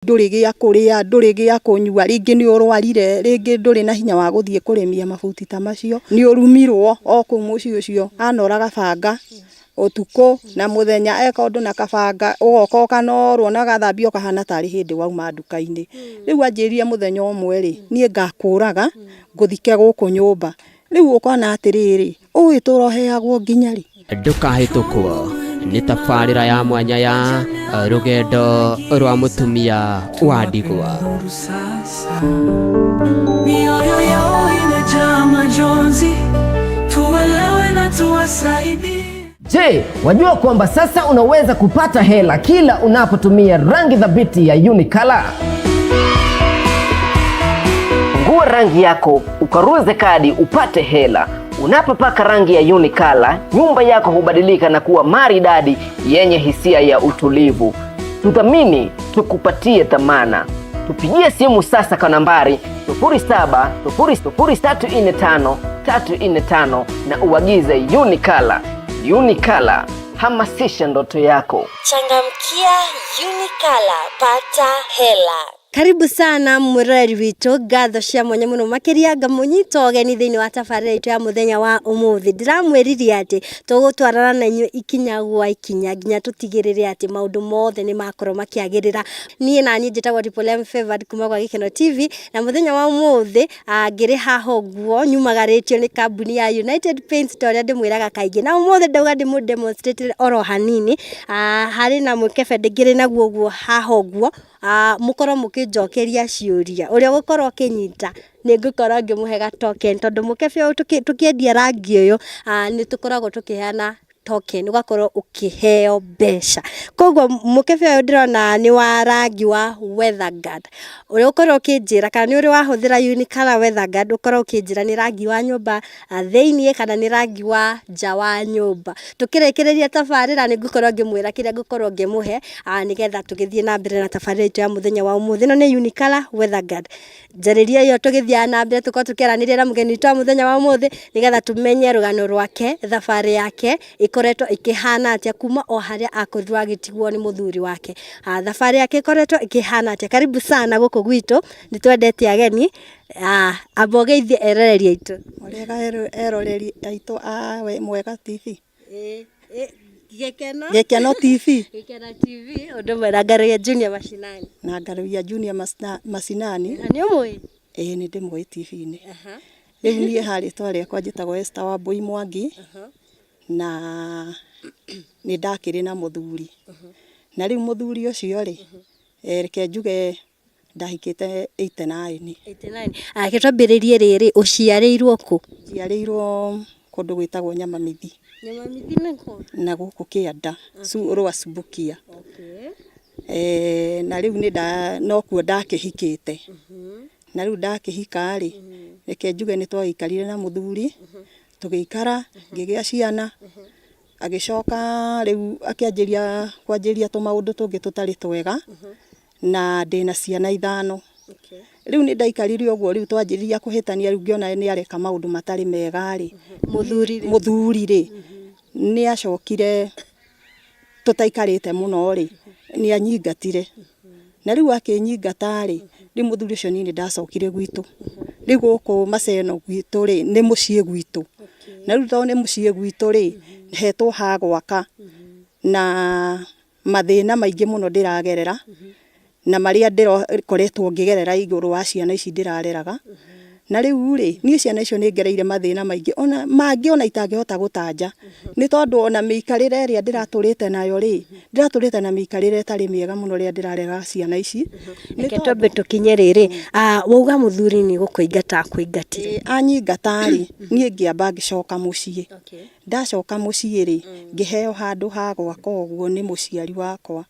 Ndũrĩ gĩa kũrĩa, ndũrĩ gĩa kũnyua, rĩngĩ nĩ ũrwarire, rĩngĩ ndũrĩ na hinya wa gũthiĩ kũrĩmia mabuti ta macio, nĩ ũrumirwo o kũu mũciĩ ũcio, anoraga banga ũtukũ na mũthenya eka ũndũ na kabanga, ũgoka ũkanorwo na ũgathambio ũkahana tarĩ hĩndĩ wauma nduka-inĩ. Rĩu anjĩrire mũthenya ũmwe rĩ, niĩ ngakũraga ngũthike gũkũ nyũmba. Rĩu ũkona atĩrĩrĩ, ũyũ tũroheagwo nginya rĩ? Ndũkahĩtũkwo nĩ tabarĩra ya mwanya ya rũgendo rwa mũtumia wa ndigwa. Mioyo yao imejaa majonzi, tuelewe na tuwasaidie. Je, wajua kwamba sasa unaweza kupata hela kila unapotumia rangi thabiti ya Unicolor? Fungua rangi yako ukaruze kadi upate hela. Unapopaka rangi ya Unicolor, nyumba yako hubadilika na kuwa maridadi yenye hisia ya utulivu. Tuthamini, tukupatie thamana. Tupigie simu sasa kwa nambari 0700345345 na uagize Unicolor. Unicolor, hamasisha ndoto yako. Changamkia Unicolor, pata hela. Karibu sana mwiroreri witũ, ngatho cia mwanya mũno makĩria ngamũnyita ũgeni thĩinĩ wa tabarĩra itũ ya mũthenya wa ũmũthĩ. Ndĩramwĩrire atĩ tũgũtwarana na inyuĩ ikinya gwa ikinya nginya tũtigĩrĩre atĩ maũndũ mothe nĩ makorwo makĩagĩrĩra. Niĩ naniĩ njĩtagwo Triple M Favored kuma gwa Gĩkeno TV, na mũthenya wa ũmũthĩ ngĩrĩ haha ũguo nyumagarĩtio nĩ kambuni ya United Paints ta ũrĩa ndĩmwĩraga kaingĩ, na ũmũthĩ ndauga ndĩmũ demonstrate oro hanini. Harĩ na mũkebe ndĩngĩrĩ naguo ũguo haha ũguo, mũkorwo mũkĩnjokeria ciũria, ũrĩa ũgũkorwo ũkĩnyita nĩ ngũkorwo ngĩmũhe ga token, tondũ mũkebe ũyũ tũkĩendia rangi ũyũ nĩ tũkoragwo tũkĩheana token, ũgakorwo ũkĩheo mbeca. Koguo mũkebe ũyũ ndĩrona nĩ wa rangi wa Weather Guard. Ũrĩa ũkorwo ũkĩnjĩra kana nĩ ũrĩ wahũthĩra Unicolor Weather Guard, ũkorwo ũkĩnjĩra nĩ rangi wa nyũmba thĩiniĩ kana nĩ rangi wa nja wa nyũmba. Tũkĩrĩkĩrĩria tabarĩra nĩ ngũkorwo ngĩmwĩra kĩrĩa ngũkorwo ngĩmũhe nĩgetha tũgĩthiĩ na mbere na tabarĩra itũ ya mũthenya wa ũmũthĩ. Ĩno nĩ Unicolor Weather Guard. Njarĩria ĩyo tũgĩthiaga na mbere tũkorwo tũkĩaranĩria na mũgeni witũ wa mũthenya wa ũmũthĩ nĩgetha tũmenye rũgano rwake, thabarĩ yake ĩkoretwo ĩkĩhana atĩa kuma o harĩa akorirwo agĩtigwo nĩ mũthuri wake. Thabarĩ yake ĩkoretwo ĩkĩhana atĩa. Karibu sana gũkũ gwitũ, nĩ twendete ageni. Amba ũgeithie eroreri aitũ. Mũrĩega eroreri aitũ a Mwega TV. Gĩkeno. Gĩkeno TV. Gĩkeno TV, ũndũ ũmwe na Ngaruiya Junior Mashinani. Na Ngaruiya Junior Mashinani. Na nĩ ũmũĩ? Ĩĩ, nĩ ndĩmũĩ TV-inĩ. Rĩu niĩ ha rĩtwa rĩakwa njĩtagwo Esther Wambui Mwangi, na nĩ ndakĩrĩ na mũthuri. Na rĩu mũthuri ũcio rĩ, reke njuge ndahikĩte 89. 89. Reke twambĩrĩrie rĩrĩ, ũciarĩirwo kũ? Njiarĩirwo kũndũ gwĩtagwo Nyamamithi. Nyamamithi nĩ kũ? Na gũkũ kĩanda, rwa Subukia. Na rĩu nĩ nokuo ndakĩhikĩte. Na rĩu ndakĩhika rĩ, reke njuge nĩ twagĩikarire na mũthuri, tũgĩikara, ngĩgĩa ciana, agĩcoka rĩu akĩanjĩria kwanjĩria tũmaũndũ tũngĩ tũtarĩ twega, na ndĩna ciana ithano. Rĩu nĩ ndaikarire ũguo, rĩu twanjĩrĩria kũhĩtania, rĩu ngĩona nĩ areka maũndũ matarĩ mega rĩ. Mũthuri rĩ? Mũthuri rĩ, nĩ acokire tũtaikarĩte mũno rĩ, nĩ anyingatire. Na rĩu akĩnyingata rĩ, rĩu mũthuri ũcio niĩ nĩ ndacokire gwitũ. Rĩu gũkũ Maseno gwitũ rĩ, nĩ mũciĩ gwitũ. Na rĩu tondũ nĩ mũciĩ gwitũ rĩ, hetwo ha gwaka. Na mathĩna maingĩ mũno ndĩragerera, na marĩa ndĩrakoretwo ngĩgerera igũrũ wa ciana ici ndĩrareraga. Na rĩu rĩ, niĩ ciana icio nĩ ngereire mathĩna maingĩ, ona mangĩ ona itangĩhota gũtanja. Nĩ tondũ ona mĩikarĩre ĩrĩa ndĩratũrĩte nayo rĩ, ndĩratũrĩte na mĩikarĩre ĩtarĩ mĩega mũno rĩrĩa ndĩrarera ciana ici. Reke twambe tũkinye rĩrĩ, wauga mũthuri nĩ gũkũingata akũingatire. Anyingata rĩ, niĩ ngĩamba ngĩcoka mũciĩ. Ndacoka mũciĩ rĩ, ngĩheo handũ ha gwaka ũguo nĩ mũciari wakwa.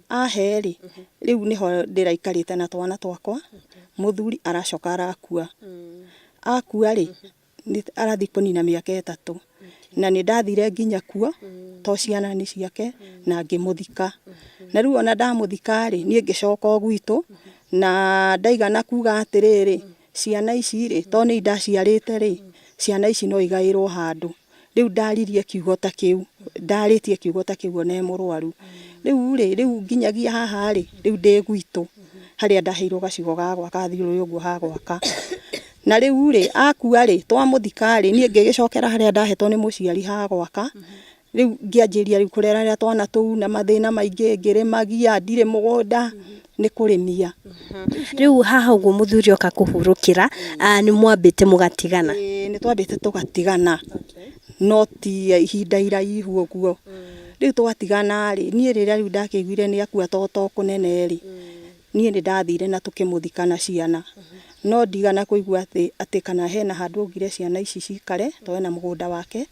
Ahe rĩ, rĩu nĩho ndĩraikarĩte na twana twakwa, mũthuri aracoka arakua. Akua rĩ, arathiĩ kũnina mĩaka 3. Na nĩ ndathire nginya kuo, to ciana nĩ ciake, na ngĩmũthika. Na rĩu ona ndamũthika rĩ, niĩ ngĩcoka o gwitũ, na ndaigana kuga atĩrĩrĩ, ciana ici rĩ, to nĩ ndaciarĩte rĩ, ciana ici no igaĩrwo handũ. Rĩu ndaririe kiugo ta kĩu, ndarĩtie kiugo ta kĩu ona e mũrwaru. Rĩu rĩ, rĩu nginyagia haha rĩ, rĩu ndĩ gwitũ. Harĩa ndaheirwo gacigo ga gwaka gathiũrũrĩ ũguo ha gwaka. Na rĩu rĩ, akua rĩ, twamũthika rĩ, niĩ ngĩgĩcokera harĩa ndahetwo nĩ mũciari ha gwaka. Rĩu ngĩanjĩria rĩu kũrerarera twana tũu na mathĩna maingĩ, ngĩrĩmagia, ndirĩ mũgũnda, nĩ kũrĩmia. Rĩu haha ũguo mũthuri oka kũhurũkĩra, nĩ mwambĩte mũgatigana? Ĩĩ nĩ twambĩte tũgatigana, no ti ihinda iraihu ũguo. Rĩu twatigana rĩ, niĩ rĩrĩa rĩu ndakĩiguire nĩ akua to to kũnene rĩ, niĩ nĩ ndathire na tũkĩmũthika na ciana. No ndigana kũigua atĩ atĩ kana hena handũ augire ciana ici cikare, to ena mũgũnda wake.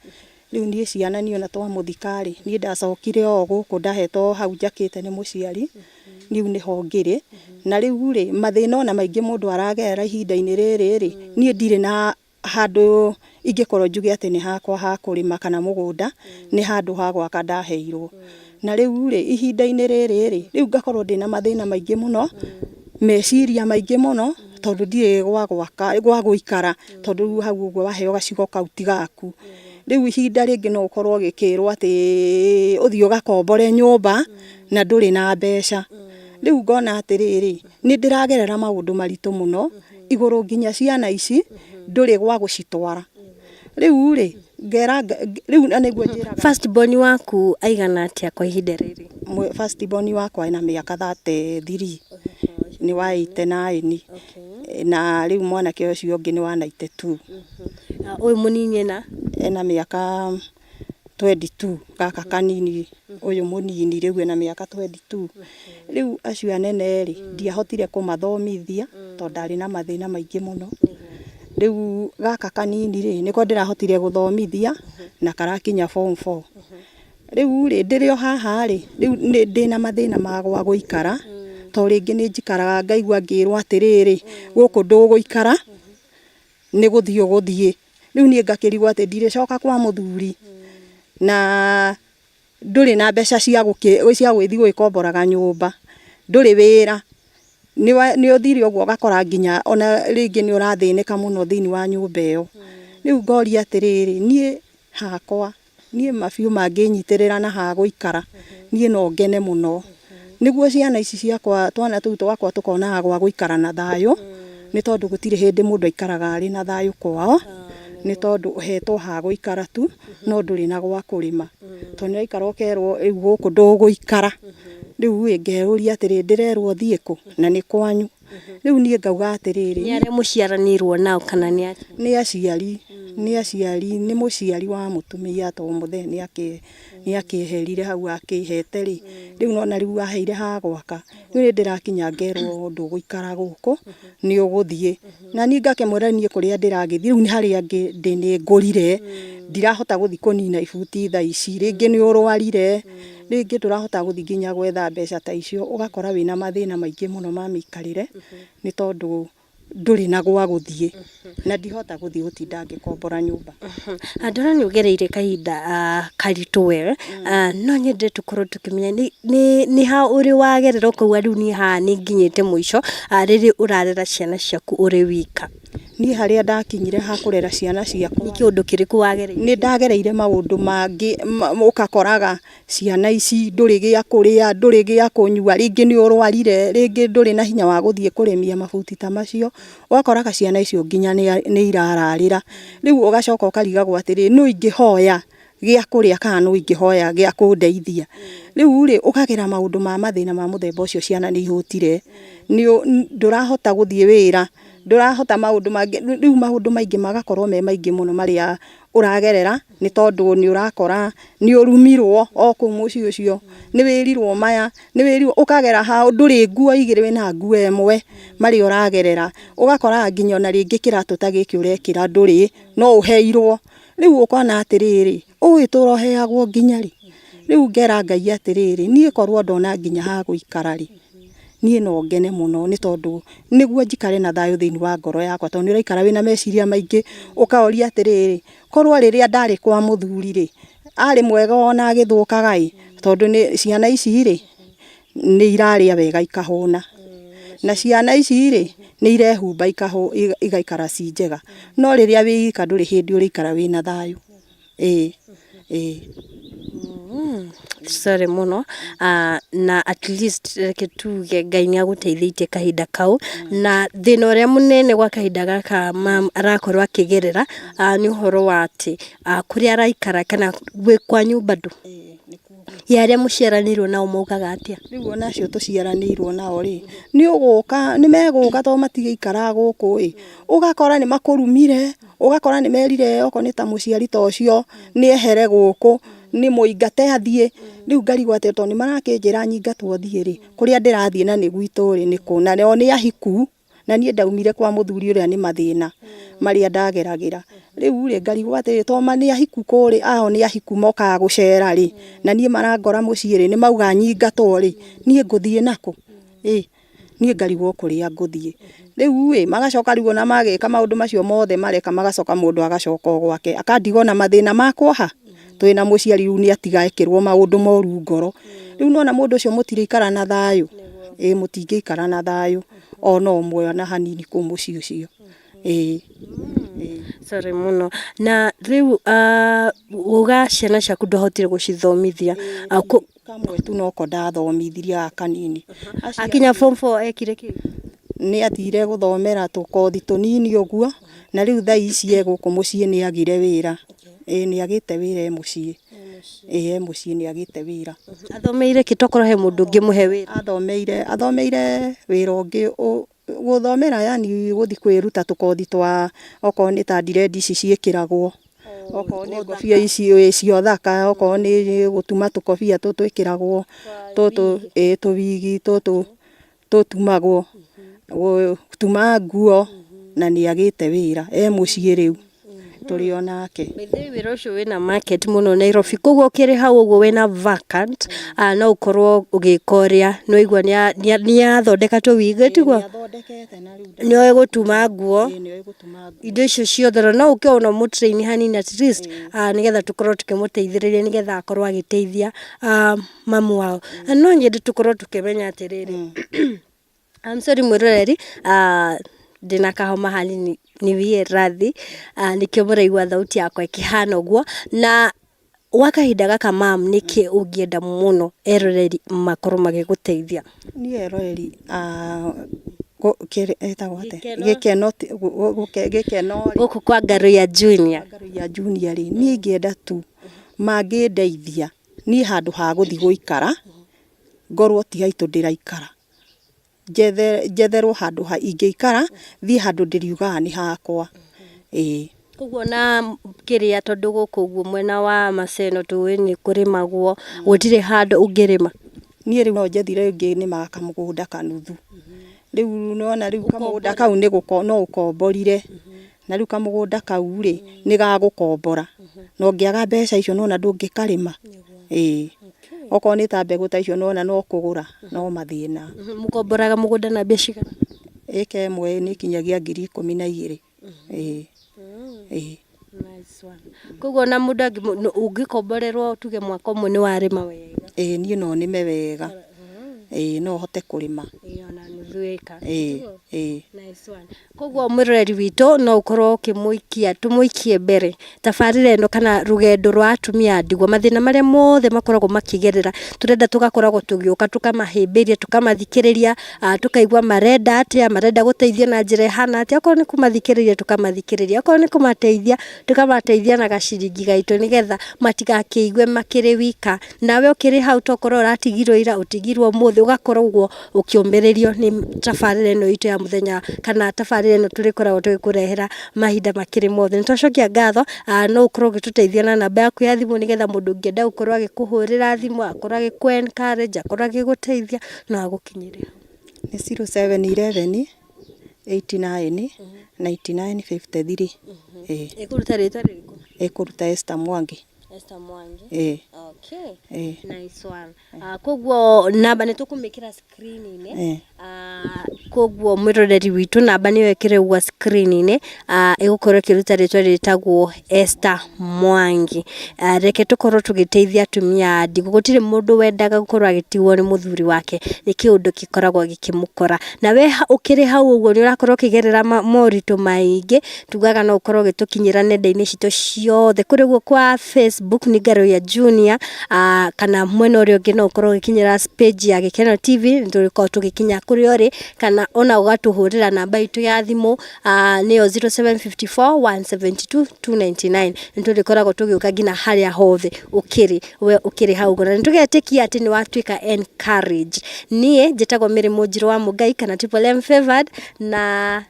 Rĩu niĩ ciana niĩ ona twamũthika rĩ, niĩ ndacokire o gũkũ ndahetwo hau njakĩte nĩ mũciari, rĩu nĩho ngĩrĩ. Na rĩu rĩ, mathĩna ona maingĩ mũndũ aragerera ihinda-inĩ rĩrĩ rĩ, niĩ ndirĩ na handũ ingĩkorwo njuge atĩ nĩ hakwa ha kũrĩma kana mũgũnda, nĩ handũ ha gwaka ndaheirwo. Na rĩu rĩ, ihinda-inĩ rĩrĩ rĩ, rĩu ngakorwo ndĩna mathĩna maingĩ mũno, meciria maingĩ mũno, tondũ ndirĩ gwa gwaka, gwa gũikara, tondũ rĩu hau ũguo waheo gacigo kau ti gaku. Rĩu ihinda rĩngĩ no ũkorwo ũgĩkĩrwo atĩ ũthiĩ ũgakombore nyũmba na ndũrĩ na mbeca. Rĩu ngona atĩrĩrĩ, nĩ ndĩragerera maũndũ maritũ mũno, igũrũ nginya ciana ici, ndũrĩ gwa gũcitwara. Rĩu rĩ, ngera rĩu na nĩguo njĩraga. First born waku aigana atĩa kwa ihinda rĩrĩ? First born wakwa ena mĩaka 33, nĩ wa 89, na rĩu mwanake ũcio ũngĩ nĩ wa 92. Ũyũ mũnini ena? Ena mĩaka 22, gaka kanini, ũyũ mũnini rĩu ena mĩaka 22. Rĩu acio anene rĩ, ndiahotire kũmathomithia tondũ ndarĩ na mathĩna maingĩ mũno. Rĩu gaka kanini rĩ, nĩko ndĩrahotire gũthomithia na karakinya form 4. Rĩu rĩ, ndĩrĩ o haha rĩ, rĩu ndĩna mathĩna ma gwa gũikara, to rĩngĩ nĩ njikaraga ngaigua ngĩrwo atĩrĩrĩ, gũkũ ndũgũikara, nĩ gũthiĩ ũgũthiĩ. Rĩu niĩ ngakĩrigwo atĩ ndirĩcoka kwa mũthuri, na ndũrĩ na mbeca cia gũgĩthiĩ gũgĩkomboraga nyũmba, ndũrĩ wĩra, nĩ ũthire ũguo ũgakora nginya ona rĩngĩ nĩ ũrathĩnĩka mũno thĩinĩ wa nyũmba ĩyo. Rĩu ngoria atĩrĩrĩ, niĩ hakwa, niĩ mabiũ mangĩnyitĩrĩra na ha gũikara, niĩ no ngene mũno. Nĩguo ciana ici ciakwa, twana tũu twakwa tũkonaga gwa gũikara na thayũ, nĩ tondũ gũtirĩ hĩndĩ mũndũ aikaraga arĩ na thayũ kwao, nĩ tondũ ũhetwo ha gũikara tu, no ndũrĩ na gwa kũrĩma. Tondũ nĩ ũraikara ũkerwo rĩu gũkũ ndũgũikara. Rĩu ĩ, ngeyũria atĩrĩ, ndĩrerwo thiĩ kũ na nĩ kwanyu. Rĩu niĩ ngauga atĩrĩrĩ. Nĩ arĩa mũciaranĩirwo nao kana nĩ aciari? Nĩ aciari, nĩ aciari, nĩ mũciari wa mũtumia tondũ mũthee nĩ akĩeherire hau akĩhete rĩ, rĩu nĩwona rĩu aheire ha gwaka. Rĩu nĩ ndĩrakinya ngerwo ndũgũikara gũkũ, nĩ ũgũthiĩ. Na niĩ ngakĩmwĩra niĩ kũrĩa ndĩragĩthiĩ rĩu nĩ harĩa ndĩ nĩ ngũrire, ndirahota gũthiĩ kũnina ibuti thaa ici, rĩngĩ nĩ ũrwarire, rĩngĩ ndũrahota gũthiĩ nginya gwetha mbeca ta icio, ũgakora wĩna mathĩna maingĩ mũno ma mĩikarĩre, nĩ tondũ ndũrĩ na gwa gũthiĩ, na ndihota gũthiĩ gũtinda ngĩkombora nyũmba. Ndona nĩ ũgereire kahinda karitũ we, no nyende tũkorwo tũkĩmenya nĩ ha ũrĩ wagerera ũkauga rĩu niĩ haha nĩ nginyĩte mũico, rĩrĩ ũrarera ciana ciaku ũrĩ wika? Niĩ harĩa ndakinyire ha kũrera ciana ciakwa. Nĩ kĩũndũ kĩrĩkũ wagereire? Nĩ ndagereire maũndũ mangĩ, ũgakoraga ciana ici ndũrĩ gĩa kũrĩa, ndũrĩ gĩa kũnyua, rĩngĩ nĩ ũrwarire, rĩngĩ ndũrĩ na hinya wa gũthiĩ kũrĩmia mabuti ta macio, ũgakoraga ciana icio nginya nĩ irararĩra. Rĩu ũgacoka ũkarigagwo atĩrĩrĩ, nũ ingĩhoya gĩa kũrĩa kana nũ ingĩhoya gĩa kũndeithia. Rĩu rĩ, ũkagera maũndũ ma mathĩna ma mũthemba ũcio ciana nĩ ihũtire, ndũrahota gũthiĩ wĩra, ndũrahota maũndũ mangĩ, rĩu maũndũ maingĩ magakorwo me maingĩ mũno marĩa ũragerera, nĩ tondũ nĩ ũrakora nĩ ũrumirwo o kũu mũciĩ ũcio, nĩ wĩrirwo maya, nĩ wĩrirwo, ũkagera hau ndũrĩ nguo igĩrĩ wĩna nguo ĩmwe marĩa ũragerera, ũgakora nginya ona rĩngĩ kĩratũ ta gĩkĩ ũrekĩra ndũrĩ, no ũheirwo. Rĩu ũkona atĩrĩrĩ, ũgũgĩtũra ũheagwo nginya rĩ? Rĩu ngera Ngai atĩrĩrĩ, niĩ korwo ndona nginya ha gũikara rĩ, niĩ no ngene mũno nĩ tondũ nĩguo njikare na thayũ thĩinĩ wa ngoro yakwa tondũ nĩ ũraikara wĩna meciria maingĩ, ũkaũria atĩrĩrĩ, korwo rĩrĩa ndarĩ kwa mũthuri rĩ, arĩ mwega ona agĩthũkaga ĩ, tondũ ciana ici rĩ, nĩ irarĩa wega ikahũna, na ciana ici rĩ, nĩ irehumba igaikara ci njega, no rĩrĩa wĩ ika ndũrĩ hĩndĩ ũrĩikara wĩna thayũ, ĩĩ ĩĩ. Sorry mũno. Na at least reke tuge Ngai nĩ agũteithĩtie kahinda kau, na thĩna ũrĩa mũnene gwa kahinda gaka mam arakorwo akĩgerera nĩ ũhoro wa atĩ kũrĩa araikara kana gwĩ kwanyu bado ya arĩa mũciaranĩirwo nao maugaga atĩa? Rĩu ona acio tũciaranĩirwo nao rĩ, nĩ ũgũka, nĩ megũka tondũ matigĩikaraga gũkũ ĩ, ũgakora nĩ makũrumire, ũgakora nĩ merire okorwo nĩ ta mũciari ta ũcio nĩ ehere gũkũ, nĩ mũingate athiĩ, rĩu ngarigwo atĩ tondũ nĩ marakĩnjĩra nyingatwo thiĩ rĩ, kũrĩa ndĩrathiĩ na nĩ gwitũ rĩ nĩ kũ, na o nĩ ahiku, na niĩ ndaumire kwa mũthuri ũrĩa nĩ mathĩna marĩa ndageragĩra, rĩu rĩ ngarigwo atĩrĩrĩ to nĩ ahiku kũrĩa, ao nĩ ahiku mokaga gũcera rĩ, na niĩ marangora mũciĩ rĩ, nĩ mauga nyingatwo rĩ, niĩ ngũthiĩ nakũ? Ĩ. Niĩ ngarigwo kũrĩa ngũthiĩ. Rĩu ĩ, magacoka rĩu ona magĩka maũndũ macio mothe mareka magacoka mũndũ agacoka o gwake, akandigwo na mathĩna makwa ha? Twĩna mũciari rĩu nĩ atiga ekĩrwo maũndũ moru ngoro. Rĩu nĩ wona mũndũ ũcio mũtiraikara na thayũ? Ĩĩ mũtingĩikara na thayũ ona ũmwe ona hanini kũu mũciĩ ũcio. Ĩĩ. Sorry mũno. Na rĩu wauga ciana ciaku ndwahotire gũcithomithia. Kamwe tu noko ndathomithirie gaka kanini. Akinya form four ekire kĩ? Nĩ athire gũthomera tũkothi tũnini ũguo, na rĩu thaa ici e gũkũ mũciĩ nĩ agire wĩra. Ĩĩ nĩ agĩte wĩra e mũciĩ. Ĩĩ e mũciĩ nĩ agĩte wĩra. Athomeire kĩ tokorwo he mũndũ ũngĩmũhe wĩra? Athomeire, athomeire wĩra ũngĩ gũthomera yaani gũthiĩ kwĩruta tũkothi twa okorwo nĩ ta dread ici ciĩkĩragwo, okorwo nĩ ngobia ici cia ũthaka, okorwo nĩ gũtuma tũkobia tũtũ twĩkĩragwo, tũtũ ĩĩ tũwigi tũtũ tũtumagwo, gũtuma nguo na nĩ agĩte wĩra e mũciĩ rĩu. tũrĩ o nake. By the way wĩra ũcio wĩna market mũno Nairobi koguo ũkĩrĩ hau ũguo wĩna vacant no ũkorwo ũgĩka ũrĩa nĩ waigua nĩ athondeka tũwig tiguo? Nĩathondekete na rĩu Nĩ oĩ gũtuma nguo ĩĩ nĩoĩ gũtuma nguo. indo icio ciothe na no ũke ona ũmũ train hanini at least nĩgetha tũkorwo tũkĩmũteithĩrĩria nĩgetha akorwo agĩteithia mamu wao. Na no nyende tũkorwo tũkĩmenya atĩrĩrĩ I'm sorry mwĩroreri, ndĩna kahoma hanini niwie radhi, nĩkĩo mũraigua thauti yakwa ĩkĩhana ũguo. Na gwa kahinda gaka mam, nĩkĩ ũngĩenda mũno eroreri makorwo magĩgũteithia? Niĩ eroreri a ĩtagwo atĩa? Gĩkeno gĩkeno rĩ. Gũkũ kwa Ngaruiya Junior. Ngaruiya Junior rĩ, niĩ ingĩenda tu mangĩndeithia niĩ handũ ha gũthiĩ gũikara, ngorwo ti haitũ ndĩraikara. Njetherwo handũ ingĩikara, thiĩ handũ ndĩriugaga nĩ hakwa, ĩĩ. Koguo ona kĩrĩa tondũ gũkũ ũguo mwena wa Maseno tũĩ nĩ kũrĩmagwo, gũtirĩ handũ ũngĩrĩma? Niĩ rĩu no njethire ngĩnĩmaga kamũgũnda kanuthu. Rĩu nĩ wona rĩu kamũgũnda kau no ũkomborire, na rĩu kamũgũnda kau rĩ, nĩ ga gũkombora, na ũngĩaga mbeca icio nĩ wona ndũngĩkarĩma, ĩĩ. Okorwo nĩ ta mbegũ ta icio nĩ wona no kũgũra, no mathĩna. Mũkomboraga mũgũnda na mbia cigana? Ĩka ĩmwe nĩ ĩkinyagia 12,000, ĩĩ, ĩĩ. Nice one. Koguo ona mũndũ ũngĩkomborerwo tuge mwaka ũmwe nĩ warĩma wega? Ĩĩ niĩ no nĩme wega, ĩĩ no hote kũrĩma. Ĩĩ ona nuthu ĩka. Ĩĩ, ĩĩ. Nice one. Koguo mwĩroreri witũ no ũkorwo ũkĩmũikia, tũmũikie mbere tabarĩra ĩno kana rũgendo rwa atumia a ndigwa, mathĩna marĩa mothe makoragwo makĩgerera, tũrenda tũgakoragwo tũgĩũka tũkamahĩmbĩria, tũkamathikĩrĩria, tũkaigua marenda atĩa, marenda gũteithio na njĩra ĩhana atĩa, okorwo nĩ kũmathikĩrĩria tũkamathikĩrĩria, okorwo nĩ kũmateithia tũkamateithia na gaciringi gaitũ nĩgetha matigakĩigue makĩrĩ wika. Nawe ũkĩrĩ hau tokorwo ũratigirwo ira, ũtigirwo ũmũthĩ, ũgakoragwo ũkĩũmĩrĩrio nĩ tabarĩra ĩno itũ ya mũthenya kana tabarĩra ĩno tũrĩkoragwo tũgĩkũrehera mahinda makĩrĩ mothe. Nĩ twacokia ngatho, no ũkorwo ũgĩtũteithia na namba yaku ya thimũ nĩgetha mũndũ ũngĩenda gũkorwo agĩkũhũrĩra thimũ, akorwo agĩkũ encourage, akorwo agĩgũteithia no agũkinyĩre. Nĩ 0711 89 99 53. Ĩĩ. Ĩkũruta rĩtwa rĩrĩkũ? Ĩkũruta Esther Mwangi. Esther Mwangi. Ĩĩ. Okay. Ĩĩ. Nice one. Koguo namba nĩ tũkũmĩkĩra screen-inĩ. Koguo mwĩroreri witũ, namba nĩyo ĩkĩrĩ ũguo screen-inĩ, ĩgũkorwo ĩkĩruta rĩtwa rĩtagwo Esther Mwangi. Reke tũkorwo tũgĩteithia atumia a ndigwa. Gũtirĩ mũndũ wendaga gũkorwo agĩtigwo nĩ mũthuri wake, nĩ kĩũndũ gĩkoragwo gĩkĩmũkora. Na we ũkĩrĩ hau ũguo nĩ ũrakorwo ũkĩgerera moritũ maingĩ, tugaga no ũkorwo ũgĩtũkinyĩra nenda-inĩ citũ ciothe, kũrĩ ũguo kwa Facebook nĩ Ngaruiya Junior, kana mwena ũrĩa ũngĩ no ũkorwo ũgĩkinyĩra page ya Gĩkeno TV, nĩ tũrĩkoragwo tũgĩkinya kũrĩa ũrĩ, kana ona ũgatũhũrĩra namba itũ ya thimũ, nĩyo 0754 172 299. Nĩ tũrĩkoragwo tũgĩũka nginya harĩa hothe ũkĩrĩ, we ũkĩrĩ hau ũguo, na nĩ tũgetĩkia atĩ nĩ watuĩka encourage. Niĩ njĩtagwo Mary Mũnjirũ wa Mũngai kana Triple M Favored, na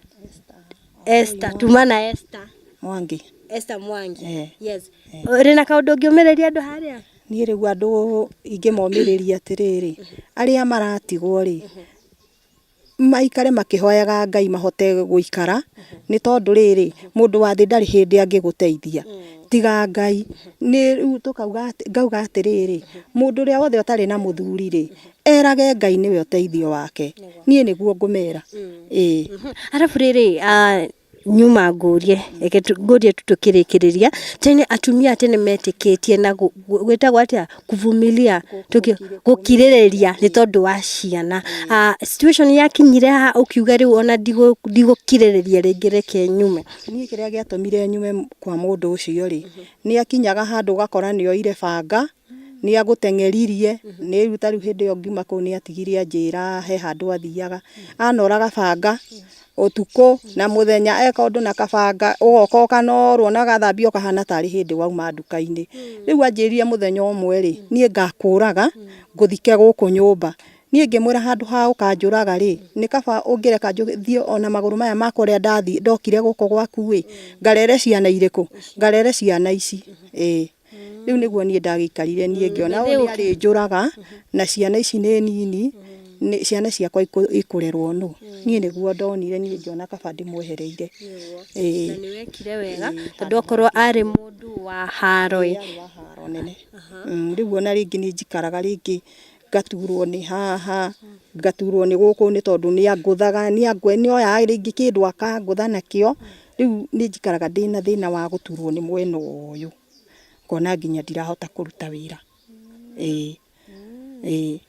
Esther, tuma na Esther. Mwangi. Esther Mwangi. Eh. Yes. Ũrĩ na kaũndũ ũngĩũmĩrĩria andũ harĩa? Niĩ rĩu andũ ingĩmomĩrĩria atĩrĩrĩ, arĩa maratigwo rĩ, maikare makĩhoyaga Ngai mahote gũikara, nĩ tondũ rĩrĩ, mũndũ wa thĩ ndarĩ hĩndĩ angĩgũteithia tiga Ngai. Nĩ rĩu tũkauga, ngauga atĩrĩrĩ, mũndũ ũrĩa wothe ũtarĩ na mũthuri rĩ, erage Ngai nĩwe ũteithio wake. Niĩ nĩguo ngũmera. Ĩĩ. Arabu rĩrĩ, nyuma ngũrie, reke ngũrie tu tũkĩrĩkĩrĩria, tene atumia tene metĩkĩtie na gwĩtagwo atĩa, kuvumilia, gũkirĩrĩria nĩ tondũ wa ciana. Situation yakinyire haha ũkiuga rĩu ona ndigũkirĩrĩria rĩngĩ, reke nyume? Niĩ kĩrĩa gĩatũmire nyume kwa mũndũ ũcio rĩ, nĩ akinyaga handũ ũgakora nĩ oire banga, nĩ agũteng'eririe, nĩ rĩu ta rĩu hĩndĩ ĩyo ngiuma kũu nĩ atigire anjĩra he handũ athiaga, anoraga banga ũtukũ na mũthenya, eka ũndũ na kabanga, ũgoka ũkanorwo na ũgathambio ũkahana tarĩ hĩndĩ wauma nduka-inĩ. Rĩu anjĩrire mũthenya ũmwe rĩ, niĩ ngakũraga ngũthike gũkũ nyũmba. Niĩ ngĩmwĩra handũ ha ũkanjũraga rĩ, nĩ kaba ũngĩreka thiĩ ona magũrũ maya makwa ũrĩa ndathiĩ ndokire gũkũ gwaku ĩ, ngarere ciana irĩkũ? Ngarere ciana ici. Ĩĩ. Rĩu nĩguo niĩ ndagĩikarire, niĩ ngĩona ũyũ nĩ arĩnjũraga na ciana ici nĩ nini, nĩ ciana ciakwa ikũrerwo nũ? Niĩ nĩguo ndonire, niĩ ngĩona kaba ndĩmwehereire. Ĩĩ. Na nĩ wekire wega, tondũ okorwo arĩ mũndũ wa haro ĩ. Yarĩ wa haro nene. Rĩu ona rĩngĩ nĩ njikaraga rĩngĩ ngaturwo nĩ haha, ngaturwo nĩ gũkũ, nĩ tondũ nĩ angũthaga, nĩ oyaga rĩngĩ kĩndũ akangũtha nakĩo. Rĩu nĩ njikaraga ndĩna thĩna wa gũturwo nĩ mwena ũyũ, ngona nginya ndirahota kũruta wĩra. Ĩĩ. Ĩĩ.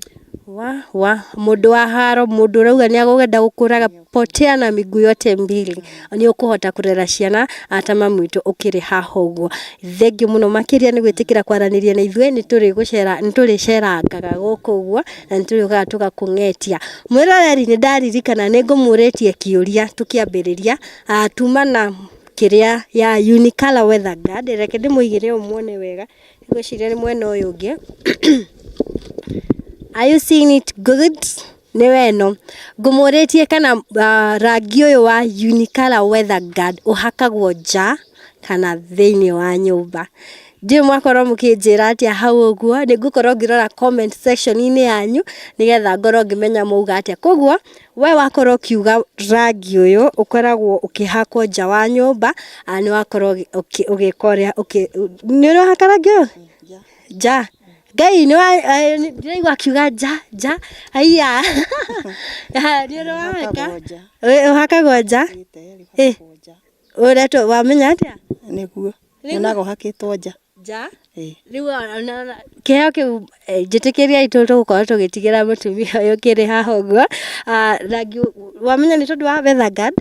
Wa wa mũndũ wa haro, mũndũ ũrauga nĩ agũgenda gũkũraga, potea na miguu yote mbili. Nĩ ũkũhota kũrera ciana ta mamu witũ ũkĩrĩ haha ũguo. Thengiũ mũno makĩria nĩ gwĩtĩkĩra kwaranĩria na ithuĩ. Nĩ tũrĩgũcera, nĩ tũrĩcerangaga gũkũ ũguo na nĩ tũrĩũkaga tũgakũng'etia. Mwĩroreri, nĩ ndaririkana nĩ ngũmũrĩtie kĩũria tũkĩambĩrĩria, tuma na kĩrĩa ya Unicolor Weather Guard. Reke ndĩmũigĩre ũũ muone wega, ngwĩciria nĩ mwena ũyũ ũngĩ. Are you seeing it good? Nĩ weno ngũmũrĩtie kana rangi ũyũ wa Unicolor Weather Guard ũhakagwo nja kana thĩinĩ wa nyũmba. Ndiũĩ mwakorwo mũkĩnjĩra atĩa hau ũguo, nĩ ngũkorwo ngĩrora comment section-inĩ yanyu nĩgetha ngorwo ngĩmenya mwauga atĩa. Koguo we wakorwo ũkiuga rangi ũyũ ũkoragwo ũkĩhakwo nja wa nyũmba, nĩ wakorwo ũgĩka ũrĩa nĩ ũrahaka rangi ũyũ nja. Ngai nĩ ndĩraigua akiuga nja nja, haiya, nĩ ũrĩ wahaka? Ũhakagwo nja. Ũretwo wamenya atĩa? Nĩguo nyonaga ũhakĩtwo nja. Nja. Rĩu kĩheo kĩu, njĩtĩkĩriai tũgũkorwo tũgĩtigĩra mũtumia ũyũ kĩrĩ haha ũguo. Rangi wamenya nĩ tondũ wa Weather Guard.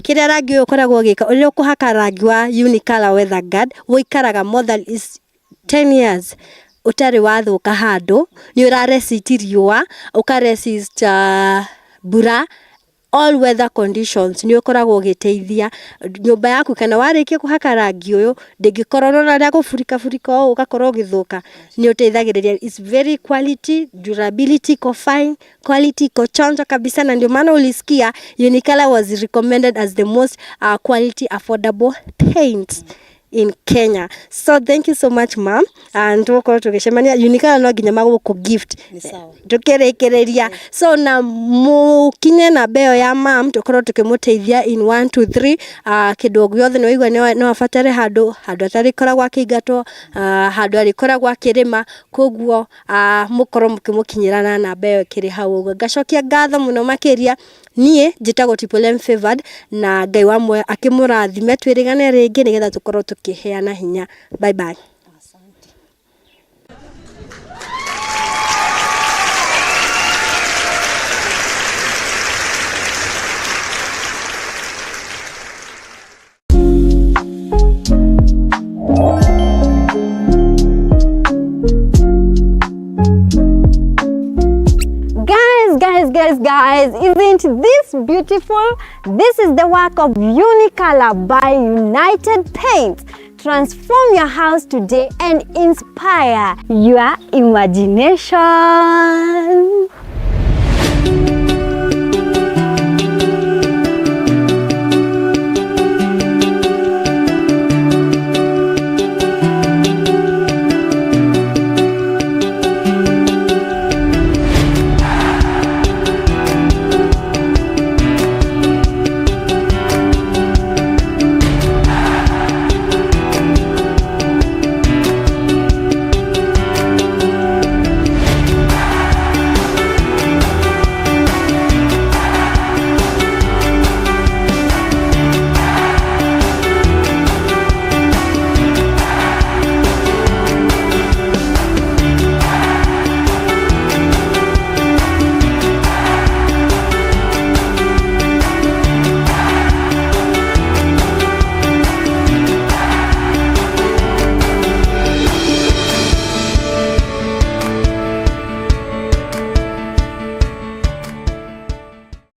Kĩrĩa rangi ũyũ ũkoragwo ũgĩka, ũrĩa ũkũhaka rangi wa Unicolor Weather Guard ũikaraga more than 10 years ũtarĩ wathũka handũ, nĩ ũra resist riũa, ũka resist mbura, all weather conditions. Nĩ ũkoragwo ũgĩteithia nyũmba yaku, kana warĩkia kũhaka rangi ũyũ ndĩngĩkorwo ũrona rĩa gũburika burika ũũ ũgakorwo ũgĩthũka. Nĩ ũteithagĩrĩria. It's very quality, durability iko fine, quality iko chonjo kabisa, na ndio maana ulisikia Unicolor was recommended as the most quality affordable paint. In Kenya. So thank you so much, ma'am, and tũgũkorwo tũgĩcemania Unicolour no nginya magũkũ gift. Nĩ sawa. Tũkĩrĩkĩrĩria, so na mũkinye namba ĩyo ya mam, tũkorwo tũkĩmũteithia in 1 2 3 kĩndũ o gĩothe. Nĩ waigua no abatare handũ handũ atarĩkoragwo akĩingatwo, handũ arĩkoragwo akĩrĩma. Koguo mũkorwo mũkĩmũkinyĩra na namba ĩyo ĩkĩrĩ hau ũguo. Ngacokia ngatho mũno makĩria. Niĩ njĩtagwo Triple M Favored, na Ngai wa muoyo akĩmũrathime. Twĩrĩgane rĩngĩ nĩgetha tũkorwo tũkĩheana hinya. Bye bye. Asante. Guys, guys, guys, guys, isn't this beautiful? This is the work of Unicolor by United Paint. Transform your house today and inspire your imagination.